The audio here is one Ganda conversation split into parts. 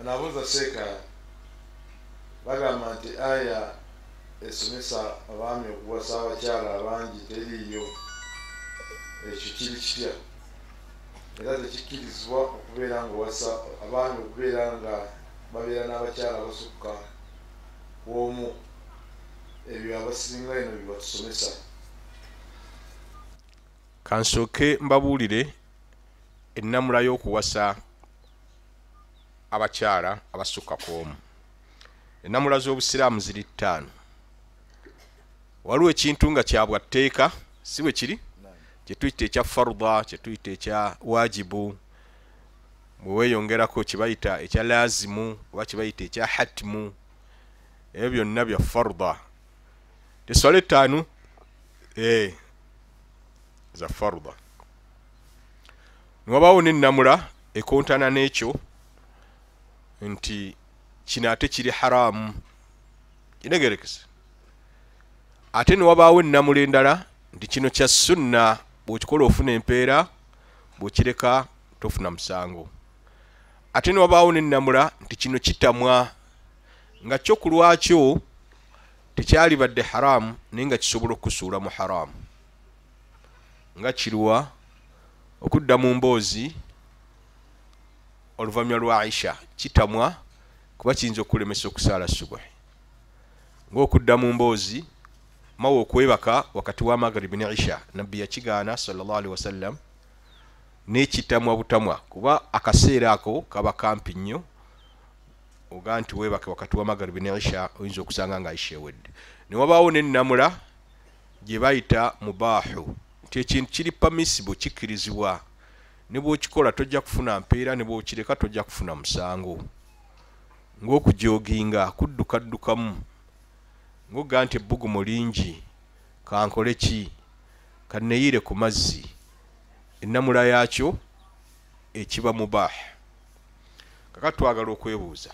Anabuuza seeka bagamba nti aya esomesa abaami okuwasa abakyala abangi teriiyo, ekyo kiri kitya? Era tekikkirizibwa okubeera nga owasa abaami okubeera nga babeera n'abakyala abasukka omu? Ebyo abasinga eno bye batusomesa. Kansooke mbabuulire ennamula y'okuwasa abakyala abasukka ku omu. Ennamula z'obusiraamu ziri 5. Waliwo ekintu nga kya bwatteeka, si bwe kiri? Kye tuyita ekya farudha, kye tuyita ekya wajibu, bwe weeyongerako kye bayita ekya laazimu oba kye bayita ekya hatimu, ebyo byonna bya farudha. Teswala 5 za farudha. Niwabaawo n'ennamula ekontana n'ekyo nti kino ate kiri haramu, kinegerekese. Ate niwabaawo ennamula endala nti kino kya sunna, bw'okikola ofuna empeera, bw'okireka tofuna musango. Ate niwabaawo n'ennamula nti kino kitamwa, nga kyo ku lwakyo tekyalibadde haramu naye nga kisobola okukusuula mu haramu. Nga kiruwa okudda mu mboozi oluvannyuma lwa Aisha, kitamwa kuba kiyinza okukulemesa okusaala subuhi. Ng'okudda mu mboozi mawe okwebaka wakati wa Magharibi ne Isha, Nabbi yakigaana sallallahu alaihi wasallam, n'ekitamwa butamwa kuba akaseera ako kaba kampi nnyo, oga nti weebake wakati wa Magharibi ne Isha oyinza okusanga nga Isha ewedde. Ne wabaawo n'ennamula gye bayita mubaahu, nti ekintu kiri permissible, kikkirizibwa, ne bw'okikola tojja kufuna mpeera, ne bw'okireka tojja kufuna musango. Ng'okujooginga kuddukaddukamu, ng'oga nti ebbugumu lingi, kankole ki, kanneeyiire ku mazzi, ennamula yaakyo ekiba mubah. Kaakati twagala okwebuuza,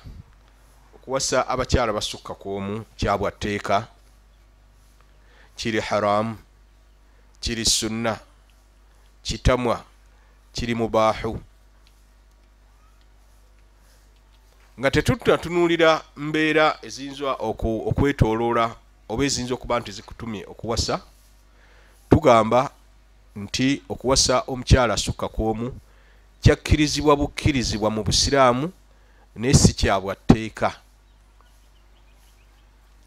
okuwasa abakyala basukka ku omu kya bwatteeka, kiri haramu, kiri sunna, kitamwa, kiri mubaahu? Nga tetutunuulira mbeera eziyinza okwetooloola oba eziyinza okuba nti zikutumye okuwasa, tugamba nti okuwasa omukyala asukka ku omu kyakkirizibwa bukkirizibwa mu busiraamu naye si kya bwatteeka.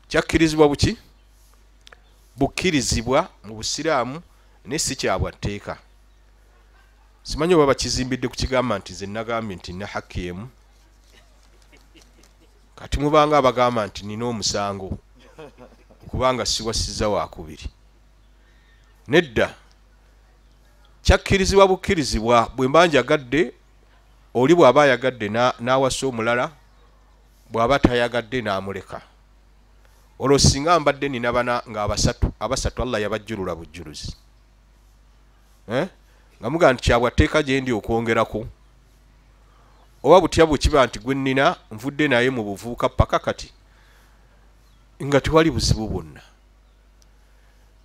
Kyakkirizibwa buki? Bukkirizibwa mu busiraamu naye si kya bwatteeka. Simanyi oba bakizimbidde ku kigamba nti nze nagambye nti nina hakki emu, kati mubanga abagamba nti nina omusango okubanga siwasizza waakubiri. Nedda, kyakkirizibwa bukkirizibwa. Bwe mba njagadde, oli bw'aba ayagadde n'awasa omulala, bw'aba tayagadde n'amuleka. Olwo singa mbadde nina bana nga abasatu Allah yabajjulula bujjuluzi, nga mugamba nti kyabwatteeka gye ndi okwongerako, oba butya bwe kiba nti gwe nnina nvudde naye mu buvubuka paka kati nga tewali buzibu bwonna.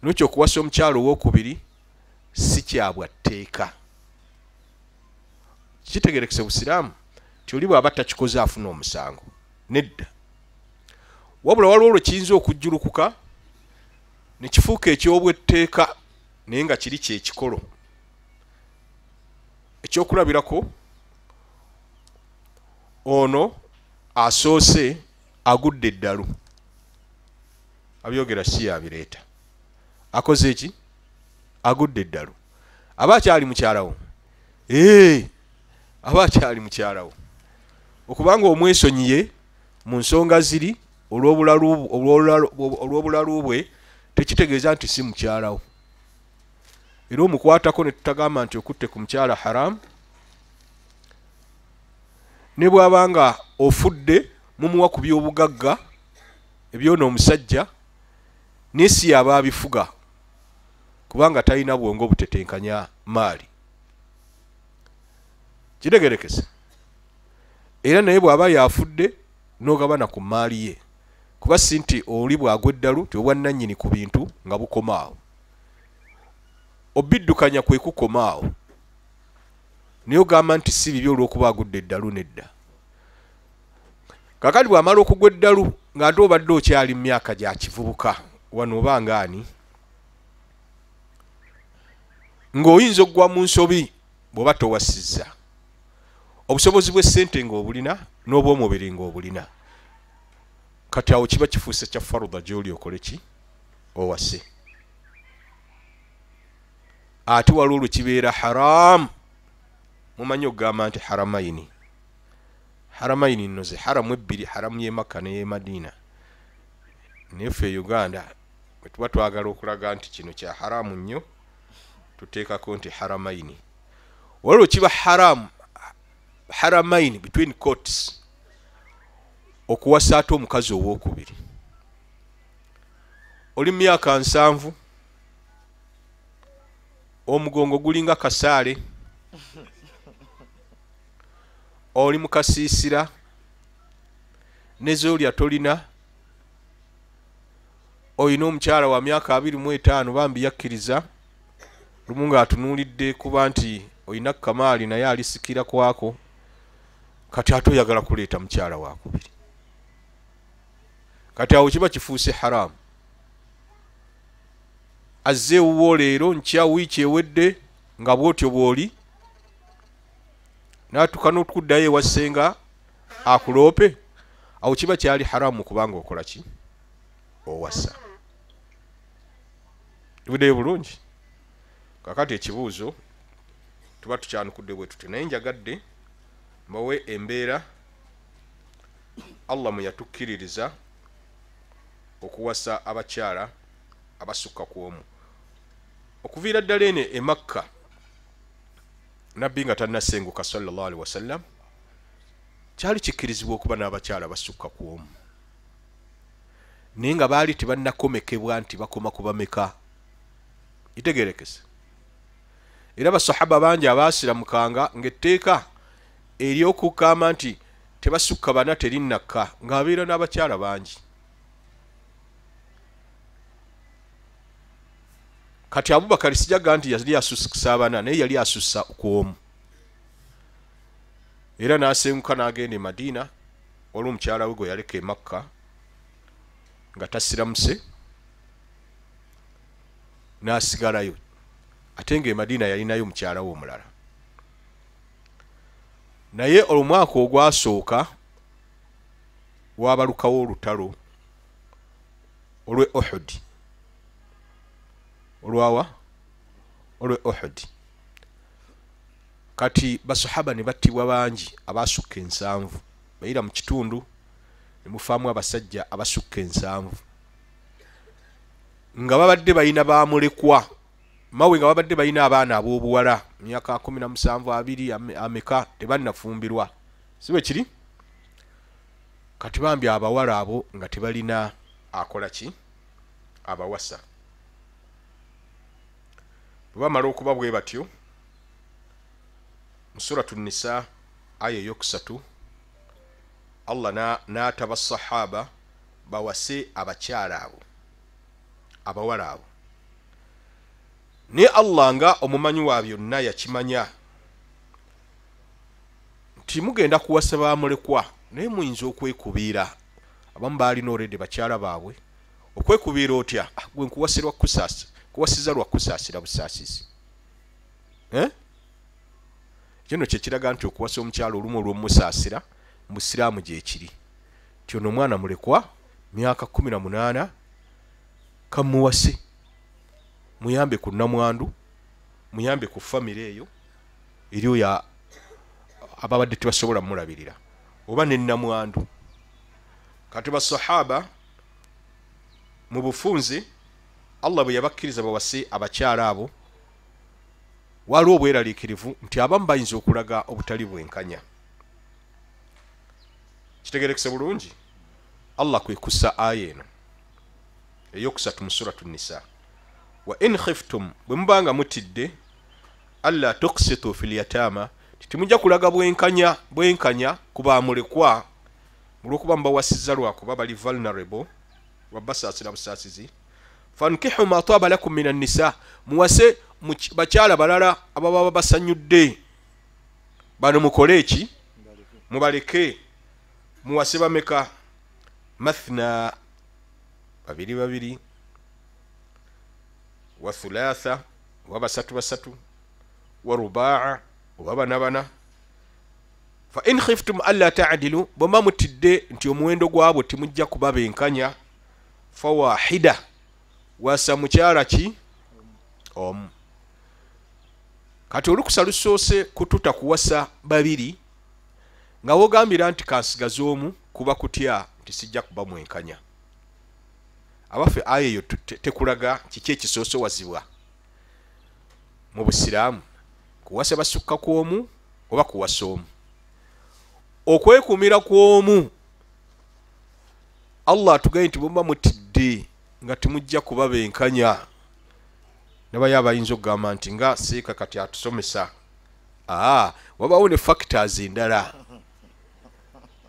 N'ekyo okuwasa omukyalo owookubiri si kyabwatteeka. Kitegerekese busiraamu nti oli bw'aba takikoze afuna omusango. Nedda, wabula waliwo olwo kiyinza okujjulukuka ne kifuuka ekyobwetteeka naye nga kiri kyekikolo. Ekyokulabirako, ono asoose agudde eddalu, abyogera si yabireeta, akoze eki? Agudde eddalu. Aba akyali mukyalawo, aba akyali mukyalawo, okubanga omwesonyiye mu nsonga ziri olw'obulalu bwe tekitegeeza nti si mukyalawo. Era omukwatako ne tutagamba nti okutte ku mukyala haramu, ne bw'abanga ofudde mumuwa ku by'obugagga ebyona omusajja, naye si y'aba abifuga kubanga talina bwongo butetenkanya maali. Kitegerekese. Era naye bw'aba yafudde n'ogabana ku maali ye, kuba si nti oli bw'agwa eddalu ti obwannannyini ku bintu nga bukoma awo, obiddukanya kwe kukoma awo, naye ogamba nti si bibi olw'okuba agudde eddalu. Nedda. Kakati bw'amala okugwa eddalu ng'ate obadde okyali mu myaka gya kivubuka, wano oba ngaani ng'oyinza okugwa mu nsobi bw'oba towasizza. Obusobozi bw'essente ng'obulina n'obw'omubiri ng'obulina, kati awo kiba kifuuse kya farudha gy'oli okole ki? Owase. Ate waliwo olwo kibeera haramu. Mumanyi okugamba nti haramaini, haramaini nno ze haramu ebbiri, haramu y'e Makka n'ey'e Madiina. Naye ffe e Uganda bwe tuba twagala okulaga nti kino kya haramu nnyo, tuteekako nti haramaini. Waliwo kiba haramu, haramaini between courts, okuwasa ate omukazi owokubiri. Oli myaka 70, omugongo gulinga kasaale, oli mu kasiisira, nezoolya tolina, olina omukyala wa myaka 25 bambi yakkiriza lumu ng'atunuulidde kuba nti olina kamaali naye alisikira kwako, kati ate oyagala kuleeta mukyala wakubiri. Kati awo kiba kifuuse haramu. Azze ewuwo leero, nkya, wiiki ewedde nga bw'otyo bw'oli, n'atuuka n'okuddayo ewa ssenga akuloope, awo kiba kyali haramu kubanga okola ki? Owasa. Tubuddeyo bulungi. Kakati ekibuuzo tuba tukyanukudde bwe tutyo, naye njagadde mbawe embeera Allah mwe yatukkiririza okuwasa abakyala abasukka ku omu. Okuviira ddala eno e Makka, Nabbi nga tannasenguka sallallahu alaihi wasallam, kyali kikkirizibwa okuba n'abakyala abasukka ku omu, naye nga baali tebannakomekebwa nti bakoma ku bameka. Itegerekese. Era basahaba bangi abaasiramukanga ng'etteeka ery'okukama nti tebasukka bana terinnakka, ng'abeera n'abakyala bangi. Kati Abubakari sijaga nti yali asussa abana, naye yali asussa ku omu. Era n'asenguka n'agenda e Madiina, waliwo omukyala we gwe yaleka e Makka nga tasiramuse, n'asigalayo. Ate ng'e Madiina yalinayo mukyala we omulala. Naye omwaka ogwasooka waabalukawo olutalo olw'e Uhud. Olwawa? Olw'e Uhud. Kati basahaba ne battibwa bangi abasukka 70. Bayira mu kitundu ne mufaamu abasajja abasukka 70. Nga babadde balina bamulekwa, mawe nga babadde balina abaana ab'obuwala myaka 17, 20, ameka tebannafumbirwa. Si bwe kiri? Kati bambi abawala abo nga tebalina akola ki? Abawasa. Bwe bamala okuba bwe batyo, mu Suratu Nisa aya 3, Allah n'ataba sahaba bawase abakyala abo, abawala abo. Naye Allah nga omumanyi wa byonna yakimanya nti mugenda kuwasa bamulekwa, naye muyinza okwekubiira. Abamu baalina already bakyala baabwe. Okwekubiira otya? Gwe nkuwasirwa kuwasiza lwa kusaasira busaasizi. Kino kye kiraga nti okuwasa omukyala olumu olw'omusaasira mu busiraamu gye kiri. Nti ono omwana mulekwa myaka 18, kamuwase, muyambe ku nnamwandu, muyambe ku famire eyo eri oyo ababadde tebasobola mulabirira, oba ne nnamwandu. Kati basahaba mu bufunze Allah bwe yabakkiriza bawase abakyala abo, waliwo obweraliikirivu nti abamu bayinza okulaga obutali bwenkanya. Kitegerekese bulungi. Allah kwe kussa aya eno 3 mu Suratu Nisa. Wa in khiftum, bwe mubanga mutidde, alla tuqsitu fil yatama, timujja kulaga bwenkanya ku bamulekwa, olw'okuba mbawasizza lwakuba bali vulnerable, wabasaasira busaasizi. Fankihu ma taba lakum minan nisa, muwase bakyala balala ababa basanyudde. Bano mukole eki? Mubaleke. Muwase bameka? Mathna, babiri babiri, wa thulatha, wa basatu basatu, wa rubaa, wa bana bana. Fa in khiftum alla ta'dilu, bwema mutidde nti omuwendo gwabwe timujja kuba benkanya, fa wahida, wasa mukyala ki omu. Kati olukusa lusoose kututa kuwasa babiri, nga wogambira nti kansigaze omu kuba kutya nti sijja kuba mwenkanya. Abaffe aya eyo tekulaga kiki ekisoosowazibwa mu busiraamu, kuwasa basukka kw'omu oba kuwasa omu. Okwekumira kw'omu, Allah atugambye nti bwe mutidde nga temujja kuba benkanya. Nabayo abayinza okugamba nti nga seeka kati atusomesa, wabawo ne factors endala,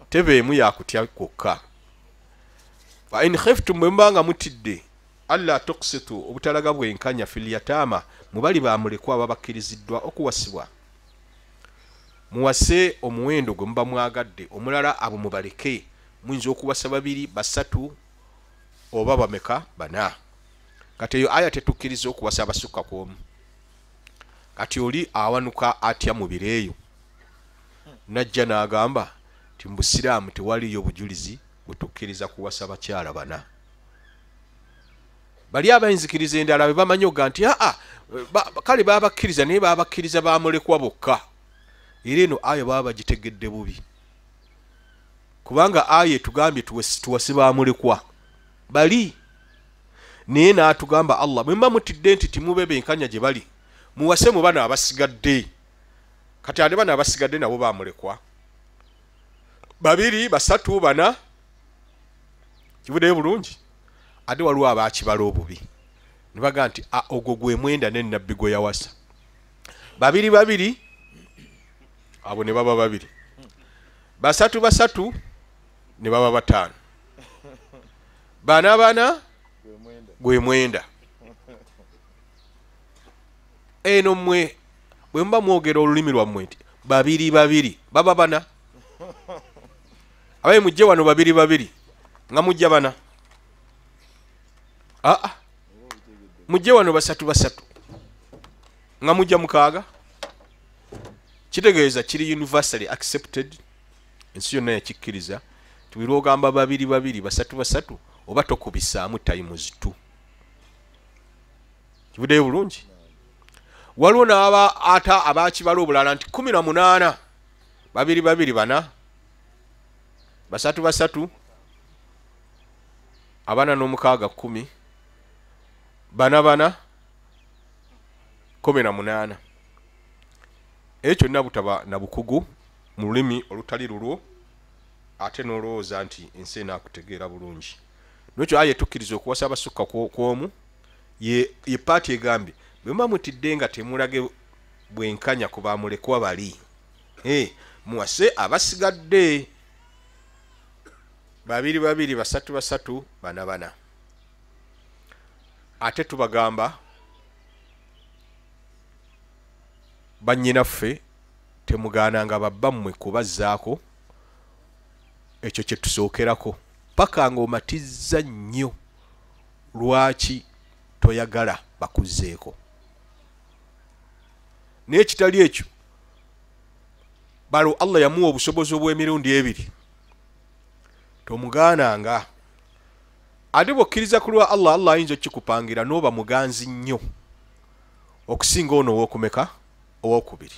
tebeemu yakutya kwokka. Fa in khiftum, bwe muba nga mutidde alla tuqsitu, obutalaga bwenkanya, fil yatama, mubali bamulekwa ababakkiriziddwa okuwasibwa, muwase omuwendo gwe muba mwagadde, omulala abo mubaleke. Muyinza okuwasa babiri, basatu, oba bameka, bana. Kati eyo aya tetukkiriza okuwasa abasukka kw'omu. Kati oli awanuka atya mu biro eyo najja n'agamba nti mu busiraamu tewaliyo bujulizi butukkiriza kuwasa bakyala bana. Bali abayinzikiriza endala be bamanyi oga nti aa kale babakkiriza, naye babakkiriza bamulekwa bokka. Era eno aya baba bagitegedde bubi, kubanga aya etugambye tuwase bamulekwa bali, naye n'atugamba Allah bwe muba mutidde nti timube benkanya gye bali, muwase mu bano abasigadde. Kati ate bano abasigadde nabo bamulekwa babiri, basatu, bana. Kivuddeyo bulungi. Ate waliwo abakibala obubi ne bagamba nti ogwo gwe mwenda ne nabbi gwe yawasa, babiri babiri, abo ne baba babiri, basatu basatu ne baba bataano, bana bana gwe mwenda. Eno mmwe bwe muba mwogera olulimi lwammwe nti babiri babiri baba bana, abaye mujje wano babiri babiri nga mujja bana, mujje wano basatu basatu nga mujja mukaaga. Kitegeeza kiri universally accepted, ensi yonna yakikkiriza. Tubiri ogamba babiri babiri, basatu basatu, oba tokubisaamu times 2. Kivuddeyo bulungi. Waliwo n'aba ata abakibala obulala nti 18, babiri babiri bana, basatu basatu, abana n'omukaaga 10, bana bana 18. Ekyo kyonna butaba na bukugu mu lulimi olutali lulwo, ate n'olowooza nti ensi enaakutegeera bulungi. N'ekyo aya etukkiriza okuwasa abasukka kw'omu, ye paati egambye bwe muba mutidde nga temulage bwenkanya ku bamulekwa bali, muwase abasigadde babiri babiri, basatu basatu, bana bana. Ate tubagamba bannyinaffe temugaananga babbammwe kubazzaako, ekyo kye tusookerako, paka ng'omatizza nnyo lwaki toyagala bakuzzeeko. Naye ekitali ekyo, balo Allah yamuwa obusobozi obw'emirundi ebiri, tomugaananga. Ate bw'okkiriza ku lwa Allah, Allah ayinza okikupangira n'oba muganzi nnyo okusinga ono ow'okumeka, ow'okubiri.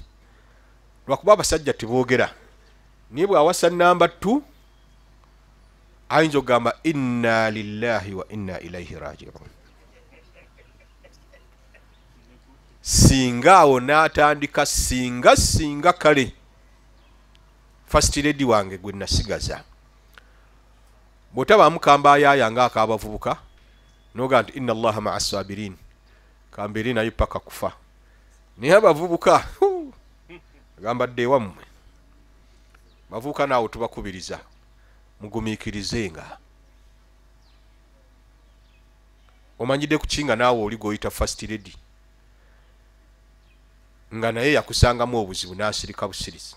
Lwakuba abasajja teboogera, naye bw'awasa namba 2 ayinza okugamba inna lillahi wa inna ilaihi rajiun. Singa awo n'atandika singa singa kale first lady wange gwe nasigaza. Bw'otabaamu kambayaaya ng'ak'abavubuka n'oga nti inna allaha maa sabirin, kambeere naye paka kufa. Naye abavubuka agamba dde ewammwe. Bavubuka naawe tubakubiriza mugumiikirizenga. Omanyidde kukinga naawe oli gw'oyita first lady nga naye yakusangamu obuzibu n'asirika busirisi.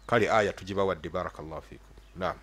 Kale aya tugibawadde. Barakallahu fikum. Naam.